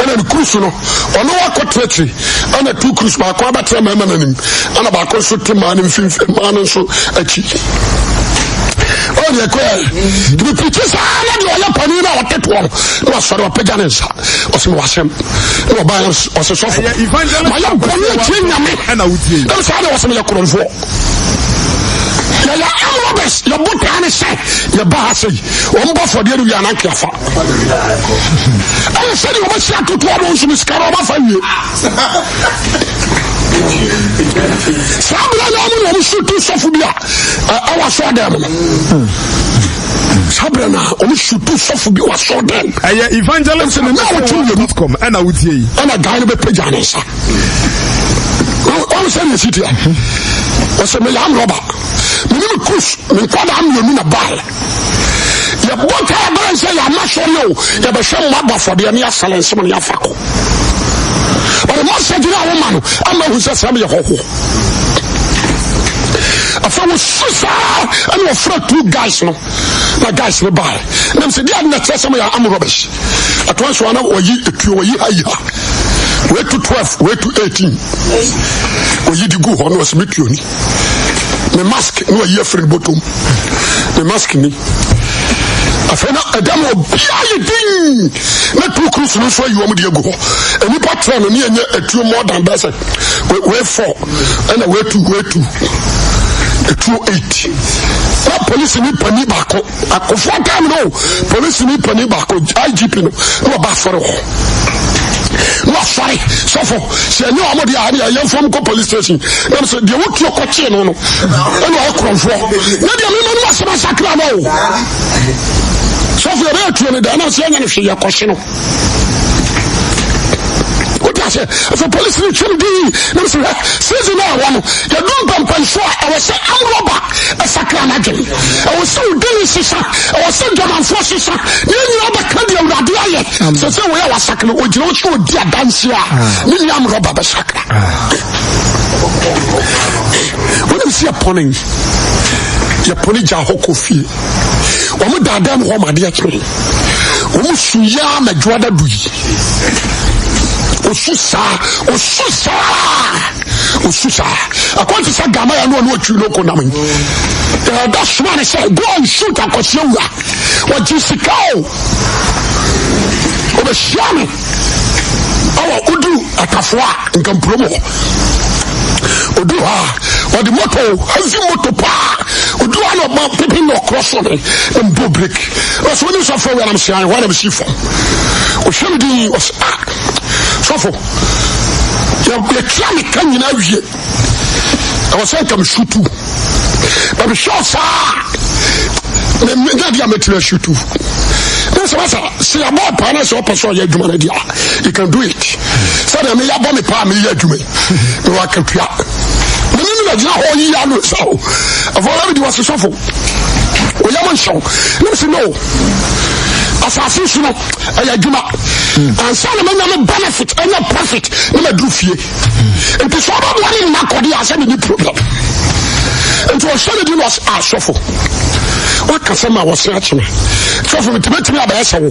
ɛna ne kurusu no ɔno wakɔ tena akyiri ɛna tu kurusu baako abɛtena mmarima n'anim ɛna baako nso te mmaa no mfimfini mmaa no nso akyi ɔne ɛkɔ yɛ ebi pirikyi saa na deɛ ɔyɛ panin na ɔte toɔ no na wasɔre wapagya ne nsa ɔsɛ ma wasɛm na ɔba ɔsɛ sɔfo mayɛ bɔne atie nyame ɛm saa na wɔsɛ meyɛ korɔmfoɔ yɛyɛ arobes yɛbɔ taa ne sɛ yɛba ha sɛ yi wɔn bɔ fɔdeɛ no wie ananke afa ɛyɛ sɛdeɛ wɔbɛsi atotoɔ no nso no sika no wɔmafa wie saa berɛ na ɔmo na ɔmo sutu sɔfo bi a ɛwɔ asɔɔdɛm no saa berɛ na ɔmo sutu sɔfo bi wɔ asɔɔdɛm ɛyɛ evangelist ne na wɔtwe mmienu com ɛna wotie yi ɛna guy no bɛpagya ne nsa wɔn sɛ ne si tia ɔsɛ meyɛ amrɔba mene me kus me nkwadaa mmienu na baeɛ yɛbɔ taa bɛn sɛ yɛama sɔre o yɛbɛhwɛ mma bɔ afɔdeɛ ne yɛasɛlɛ nsɛm ne yɛafa kɔ ɔde message no a woma no ama ahu sɛ sɛ meyɛ hɔhoɔ afei wɔsu saa ɛne wɔfrɛ two guys no na guys no bae nam sɛ deɛ na kyerɛ sɛ moyɛ am rubbish ɛtoa so ana wɔyi etuo wɔyi ha yi ha wɔatu 12 wɔatu 18 wɔyi de gu hɔ no wɔsɛ metuo ni me mask na wayi afiri ne bɔtɔm me mask ni afei na ɛda mu obiara yɛ din na tu cruise no nso ayi wɔn de agu hɔ nnipa tẹn no ne ɛnyɛ atuo more than bɛsɛ wei four ɛna wei two wei two etuo eight na polisi ni panin baako Akofoɔ time no polisi ni panin baako IGP no na ɔba asɔre hɔ na wasɔre sɔfo sɛ ɛnyɛ wɔn deɛ ɛne ɛyɛ fam kɔ police station na sɛ deɛ wotuo kɔkyee no no ɛna ɔyɛ korɔmfoɔ na deɛ mema no asɛm asakra no o sɔfo yɛbɛyɛ tuo no deɛ ɛna sɛ ɛnyɛ no hwee yɛkɔhye no wote ase. aseɛ? Afei polisi no twam dii na mesɛ hwɛ season a ɛwɔ no yɛdu mpɛmpɛnso a ɛwɔ sɛ amrɔba ɛsakra n'adwene, ɛwɔ sɛ odini sesa, ɛwɔ sɛ dwamanfoɔ sesa, ne yɛn nyinaa bɛka deɛ Awurade ayɛ. Sɛ sɛ wɔyɛ wasakra ogyina wo sɛ ɔdi adanseɛ a ne nua amrɔba bɛsakra. Wonim sɛ yɛpɔne yɛpɔne gya hɔ kɔ fie, wɔn daadaa mu hɔ ma adeɛ kyee, wɔn su yaa ma dwoada du yi, osu saa, osu saa, osu saa, akɔnte sɛ gama ya no ɔno otwi loko nam yi, ɛda soma ne sɛ go and shoot akɔsi awura, wɔgye sika o, wɔbɛhyia me ɛwɔ odu atafoɔ a nkampuro mu hɔ, odu hɔ a wɔde moto heavy moto paa, odu hɔ na ɔma pepe na ɔkorɔ so ne mbɔ break. Ɔsɛ wɔn sɔfo awia nam si ahɔ nam si fam. Ɔhwɛ mi din ɔsɛ ah sɔfo yɛ yɛtua mi ka nyinaa wie. Ɛwɔ sɛ nka mi sutu. Na mi hwɛ ɔsaa mɛ mɛ nyɛ deɛ mɛtumi asutu. Ne sɛ wasa sɛ yɛabɔ paa na sɛ ɔpɛ sɛ ɔyɛ adwuma no deɛ you can do it. Sɛdeɛ meyɛ abɔ me paa meyɛ adwuma yi mewɔ akatua. Mene no na gyina hɔ yi ano sa o. Afɔ yɛ mi di wɔsi sɔfo. Oyam nhyɛw. Ne mi si no. Asase so no ɛyɛ adwuma. Ansa na manya me benefit ɛnyɛ profit ne ma duru fie. Nti sɛ ɔbɛboa ne nna kɔde asɛ ne ni problem. Nti ɔhyɛ ne di na ɔsɛ asɔfo. Waka sɛ ma wɔse akyene. Sɔfo metumi abɛyɛ sɛ wo.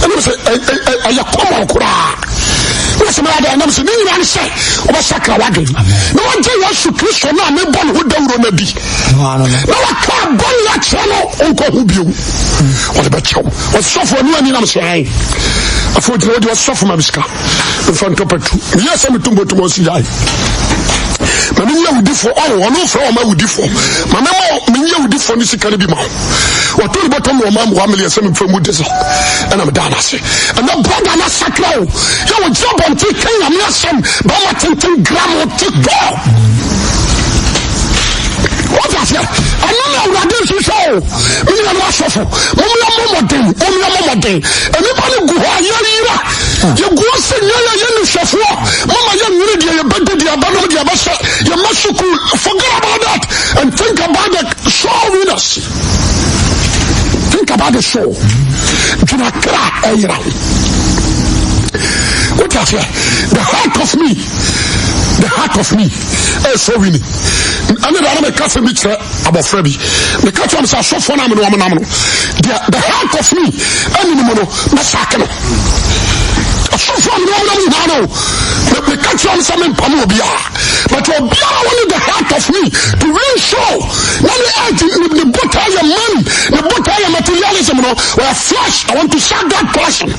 Ɛna sɛ ɛyɛ kɔmɔ koraa. Na sɛ mɛyɛ dɛ ɛnam sɛ ne nyinaa ne sɛ wobɛsakra w'adwene na wagye Yesu Kristo no a mebɔ ne ho dawuro no adi na waka bɔne akyerɛ no ɔnkɔ ho bio ɔde bɛkyɛw. Ɔsɔfo ɔno ani nam sɛ ae afei ogyina hɔ de ɔsɔfo ma me sika mfa ntɔ patu meyɛ sɛ meto mbɔtum ɔsi gyae ma menyɛ awudifoɔ ɔho ɔno frɛ ɔma awudifoɔ ma mema menyɛ awudifoɔ ne sika no bi ma wo wɔto ne bɔtɔ mu ɔma mmoa meleɛ sɛ memfa mu de so ɛna medaa no ase ɛnɛ brɔda no asakra o yɛ wɔgyina bɔnten ka nyame asɛm bɛma tenten gram te tɔ wọ́n aseɛ ɛno na awurade nhwehwɛ o me nuanom asɔfo mommea mmɔ mmɔden mommea mmɔ mmɔden nnipa no gu hɔ a yɛyera yɛgu hɔ sɛ nyɛ yɛ yɛ nihwɛfoɔ mama yɛnwene deɛ yɛbɛdi deɛ yɛbɛnom deɛ yɛbɛhyɛ yɛma sukuu forget about that and think about the soul winners think about the soul dwena kra ɛyera ho wote aseɛ the heart of me the heart of me ɛyɛ soul winning ɛne deɛ na meka sɛ bi kyerɛ abɔfra bi meka kyerɛ m sɛ asɔfoɔ no a mene wɔn nam no deɛ the heart of me ɛne ne mu no mɛsake no asɔfoɔ a mene wɔn nam nyinaa no meka kyerɛ m sɛ mempam obiara but obiara wɔne the heart of me to win soul na ne age ne botaa yɛ money ne botaa yɛ materialism no ɔyɛ flesh. I want to sack that person.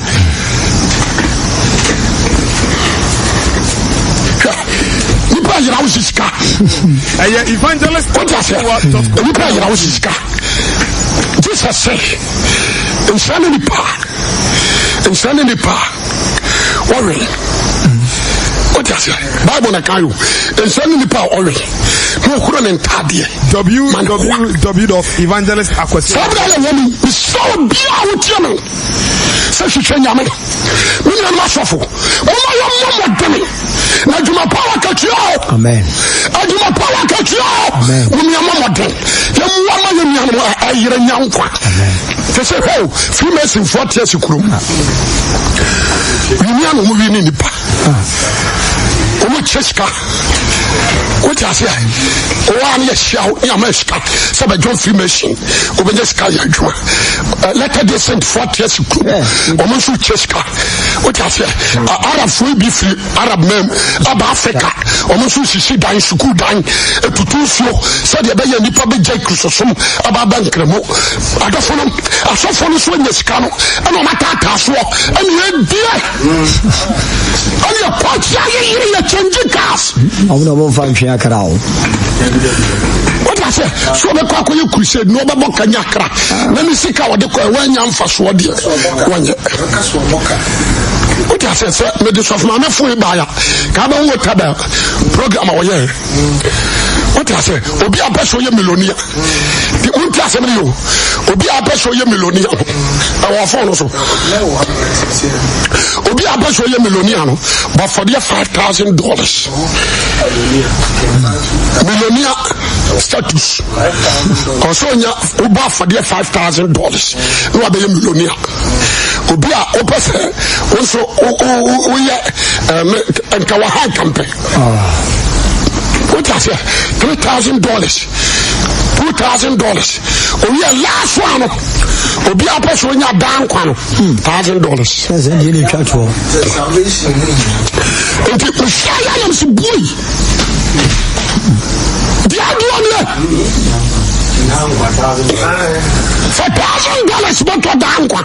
Nipa yira wo sika. Ɛyɛ evangelist. O ti ase. Nipa yira wo sika. Jesus sɛ nhyira ne nipa nhyira ne nipa ɔwɛn. O ti ase. Bible na kan yo nhyira ne nipa ɔwɛn na ɔhoro ne ntaadeɛ. www.evangelist akwasi. Saa bere a yɛwɔ mu mesrɛ obiara a wotie me sɛ hwehwɛ Nyame. Me nuanom asɔfo, momma yɛmmɔ mmɔdene na adwuma pa wɔ akatua o. Amen. Adwuma pa wɔ akatua o. Amen. Momma yɛmmɔ mmɔden yɛmmoa ma yɛn nuanom a ɛyere nya nkwa. Te sɛ hwɛ o, Freemasonfoɔ te ase kurom. Winia na wɔn wi ne nipa. Wɔn kyɛ sika. Wote ase a, ɔwɔ a ne yɛhyia wo ne ama sika sɛ bɛdwɔn Freemason, wobɛnya sika yɛ adwuma. Latter day saint foɔ te ase kurom. Wɔn nso kyɛ sika. Wote aseɛ, Arabfoɔ bi firi Arab man aba Africa. Wɔn nso sisi dan, sukuu dan, etutu nsuo sɛdeɛ ɛbɛyɛ nnipa bɛgya Kristosom aba aba nkramo. Adɔfo no, asɔfoɔ no nso anya sika no, ɛna wɔn ataataa soɔ, ɛna yɛdie, ɛna yɛkɔkye ayeyere yɛ change cars. Ɔmo na ɔmo nfa ntwe akra o. Wote aseɛ, so ɔbɛkɔ akɔyɛ crusade na ɔbɛbɔ ka nya akra, na ne sika a ɔde kɔ ɛwɔ anya mfasoɔ deɛ wɔnyɛ. Wote aseɛ, sɛ mede sɔfo maame fo yi baaya, ka bɛhu wɔ tabel program a wɔyɛ. Wote aseɛ, obi a pɛ sɛ ɔyɛ millionaire. Wonte asɛm no yɛ o. Obi a pɛ sɛ ɔyɛ milonia no, ɛwɔ fon no so. Obi a pɛ sɛ ɔyɛ milonia no, bɔ afɔdeɛ $5,000. Milonia status. Ɔsɛ ɔnya wobɔ afɔdeɛ $5,000 na wabɛyɛ milonia. Obi a wopɛ sɛ wo nso woyɛ nka wɔ ha nka mpɛ. Wote aseɛ $3,000 $2,000 owi a last one no obi a pɛ sɛ onya daa nkwa no $1,000. Sɛ deɛ ne twa toɔ. Nti mehyia yɛ nam sɛ bui deɛ adoɔ neɛ sɛ $1,000 bɛtɔ daa nkwa.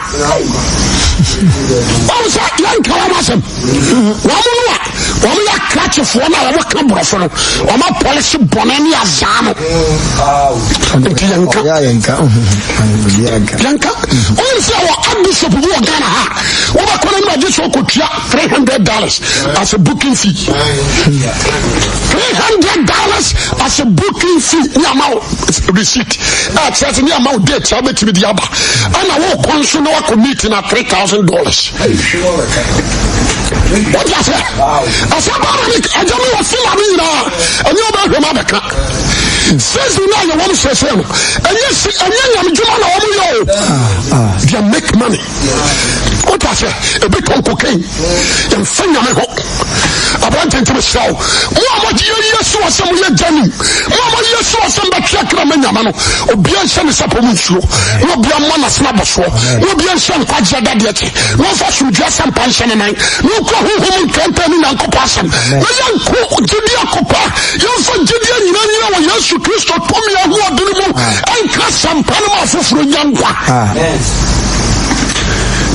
Wɔn sɛ yɛnka wɔn asɛm. Wɔn no a wɔn yɛ akrakyefoɔ no a wɔn ka borɔfo no wɔn apɔlehye bɔne ne azaa no. Nti yɛnka yɛnka wɔn sɛ wɔ archbishop bi wɔ Ghana ha wɔbɛkɔ no agye sɛ ɔkɔtua $300 as a booking fee $300 as a booking fee ne ama wo receipt ɛkyerɛ sɛ ne ama wo date a wobɛtumi de aba ɛna wokɔ nso na wakɔ meeting na $3,000. Wọ́n ti ase. Ɛsɛ baa na ɛgya mi wɔ fila mi nyinaa ɛnyɛ ɔbɛ hwɛ mu abɛka. Season náà yɛ wɔn sɛsɛ no ɛnyɛ si ɛnyɛ nyame dwuma na wɔn yɛ o. They make money. Wọ́n ti ase ebi tɔn cocaine yɛn fɛ nyame hɔ. Aberante nti mesrɛ wo mo a moyɛ yie so wɔ sɛ moyɛ gyani mo a moyɛ so wɔ sɛ mbɛtwe akra ma nyame no obia nhyɛ ne sapɔ mu nsuo na obia mmɔ n'asena bɔsoɔ na obia nhyɛ nkwagyeɛ dadeɛ kyɛ na ɔmfa somdua asɛmpa nhyɛ ne nan na ɔkura honhom nkrantɛ ne Nyankopɔn asɛm na yɛnko gyidie akopa yɛmfa gyidie nyina nyina wɔ Yesu Kristo tumi ahoɔdene mu ɛnka asɛmpa no ma afoforɔ nya nkwa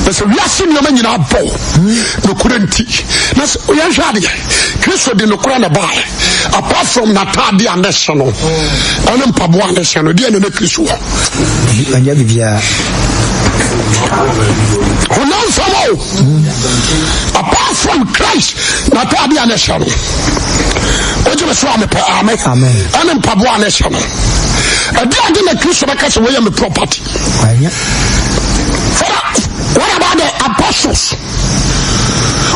na sɛ wiase nneɛma nyinaa bɔ nokorɛ nti na sɛ yɛnhwɛ adeɛ Kristo de nokorɛ na baeɛ apart from n'ataade a ne hyɛ no ɛne mpaboa a ne hyɛ no deɛ ne ne Kristo wɔ ɛnyɛ biribiara honam fam o apart from Christ n'ataade a ne hyɛ no wogye me so a mepɛ ame ɛne mpaboa a ne hyɛ no ɛde ade na Kristo bɛka sɛ wɔyɛ me property Father, what about the apostles?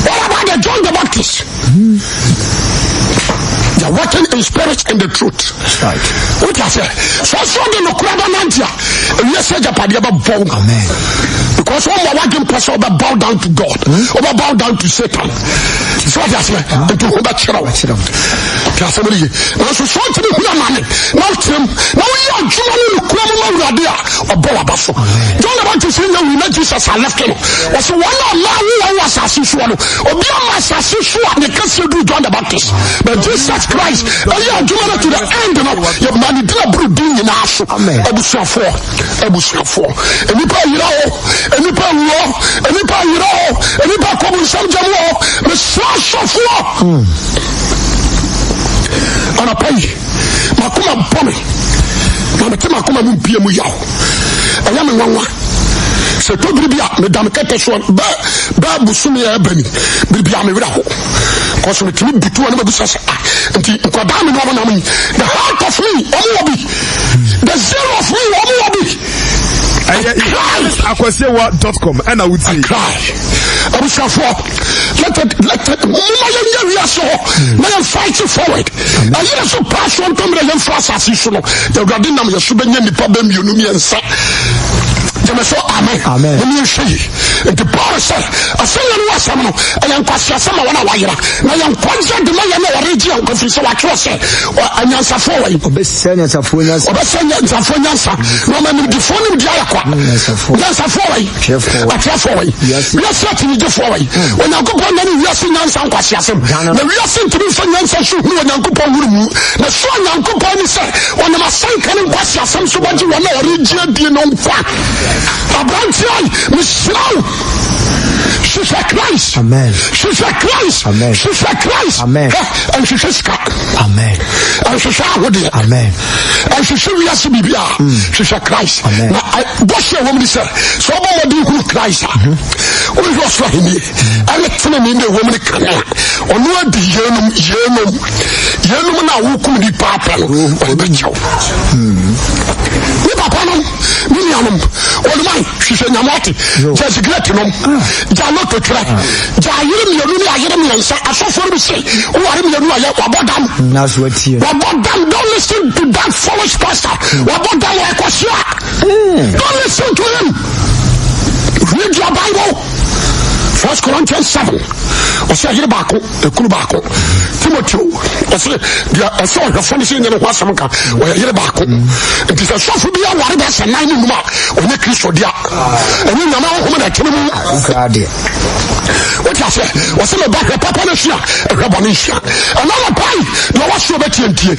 What about the John the Baptist? They are working in spirit and the truth. Right. What I say? So so the no kura ba nantia. Ewie sɛ japadeɛ bɛ bɔ wo. Amen. Because wɔn ma wadwin pɛ sɛ ɔbɛ bow down to God, ɔbɛ bow down to Satan. So what I say? Nti ho bɛ kyerɛ wo. Ti asɛm no ye. Nanso so ɔntumi hu amane na ɔkyerɛ mu na woyɛ adwuma no nokura mu ma Awurade a ɔbɔ waba so. John the Baptist nyɛ wui na Jesus alɛfte no. Wɔsɛ wɔn a ɔma awo wɔn wɔ asase soɔ no, obi ama asase so a ne kɛseɛ duru John the Baptist. But Jesus Christ ɛyɛ adwuma no to the end no, yɛma ne din aboro din nyinaa so. Abusuafoɔ, abusuafoɔ, nnipa ayera o, nnipa awu o, nnipa ayera o, nnipa kɔ bu nsɛm gyam o, mesrɛ asɔfoɔ. Anɔpa yi, makoma bɔ me na mete makoma mu mpie mu yaw. Ɛyɛ me nwanwa sɛ ɛtɔ bere bi a meda me kɛtɛ soɔ bɛɛ bɛɛ bosome a ɛba ni bere bi a me werɛ ho kɔso metumi butu a ne mabusa sɛ ah nti nkwadaa me ne ɔmo nam yi the heart of me ɔmo wɔ bi the zeal of me ɔmo wɔ bi. Ɛyɛ akwasiewa.com ɛna wotie. I cry. Abusuafoɔ, let it let it moma yɛnyɛ wiase hɔ na yɛn fight forward. Ɛyere so paa so ntɔmmerɛ yɛmfra asase so no, Awurade nam yɛ so bɛnya nnipa bɛ mmienu mmiɛnsa. Gyeme so amen. Amen. Mom yɛnhwɛ yi. Nti Paul sɛ asɛnnua no ho asɛm no ɛyɛ nkwaseasɛm ma wɔn a wɔayera na yɛ nkwagyeɛ de ma yɛn a wɔregye yɛn nkwa firi sɛ wɔatwerɛ sɛ anyansafoɔ wɔ yi. Ɔbɛsɛe anyansafoɔ nyansa. Ɔbɛsɛe anyansafoɔ nyansa na ɔma nimdefoɔ nimdeɛ ayɛ kwa. Nyansafoɔ wɔ yi. Atwerɛfoɔ wɔ yi. Wiase akyinnyegyefoɔ wɔ yi. Onyankopɔn na ne wiase nyansa nkwaseasɛm. Na wiase ntumi mfa nyansa so hunu Onyankopɔn hunu mu. Na so Onyankopɔn ni sɛ ɔnam asɛnka ne nkwaseasɛm so bɛgye wɔn a wɔregye adie no nkwa. Aberanteɛ yi, mesrɛ wo, hwehwɛ Christ. Amen. Hwehwɛ Christ. Amen. Hwehwɛ Christ. Amen. Nhwehwɛ sika. Amen. Nhwehwɛ ahodeɛ. Amen. Nhwehwɛ wiase biribi a. Hwehwɛ Christ. Amen. Na bɔhyɛ ɛwɔ mu ni sɛ, sɛ ɔbɔ mmɔden hunu Christ a, wohwɛ ɔsoro ahenni ɛne tenenee na ɛwɔ mu ne kanea. Ɔno adi yeinom, yeinom. Yeinom na wokum nipa apɛ no, ɔde bɛkyɛ wo. Me papa nom, me nuanom, oluman hwehwɛ nyame ɔte, gya sigaret nom, gya loto twerɛ, gya ayere mmienu ne ayere mmiɛnsa, asɔfoɔ no bi se, woware mmienu a yɛ wabɔ dam. Wabɔ dam, don't listen to that foolish pastor. Wabɔ dam wɔ ɛkɔhyia. Don't listen to him. Read your Bible. First Corinthians 7. Ɔsɛ yere baako, ekunu baako. Timoteo, ɔsɛ deɛ ɔsɛ ɔhwɛfo no sɛ nyɛ ne ho asɛm nka, ɔyɛ yere baako. Nti sɛ sɔfo bi aware bɛ sɛ nan ne num a, ɔnyɛ Kristo dea. Ɛnyɛ nyame honhom na ɛtene mu. Wote aseɛ? Ɔsɛ meba hwɛ papa no sua, ɛhwɛ bɔne nsua. Ɛna na pai, deɛ ɔwɔ soɔ bɛtie ntie.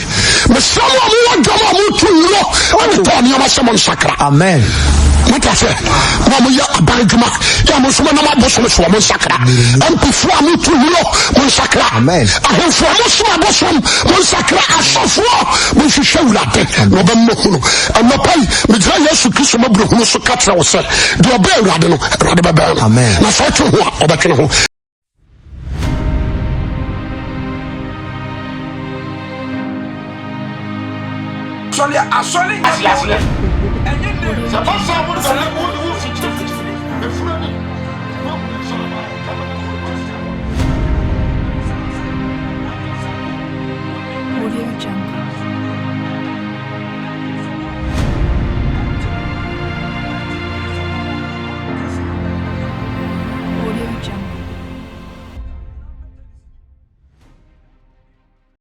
Mesrɛ mo a mowɔ dwam a motu nnuro ne tɔɔ nneɛma sɛ monsakra. Amen. Mote aseɛ? Mo a moyɛ aban adwuma yɛ a mo nso monam abosom soɔ monsakra. Mpifoɔ a motu nnuro monsakra. Amen. Ahemfo a mosom abosom monsakra. Asɔfoɔ monhwehwɛ Awurade na ɔbɛma hunu. Anɔpa yi megyina Yesu Kristo mmɔborɔhunu so ka kyerɛ wo sɛ deɛ ɔbɛn Awurade no Awurade bɛbɛn no. Amen. Na sɛ ɔtwe ho a ɔbɛtwe ne ho. Asɔre asɔre nyɛ Ase aseɛ. ɛnyɛ name. Sɛ ɛba saa mo dane.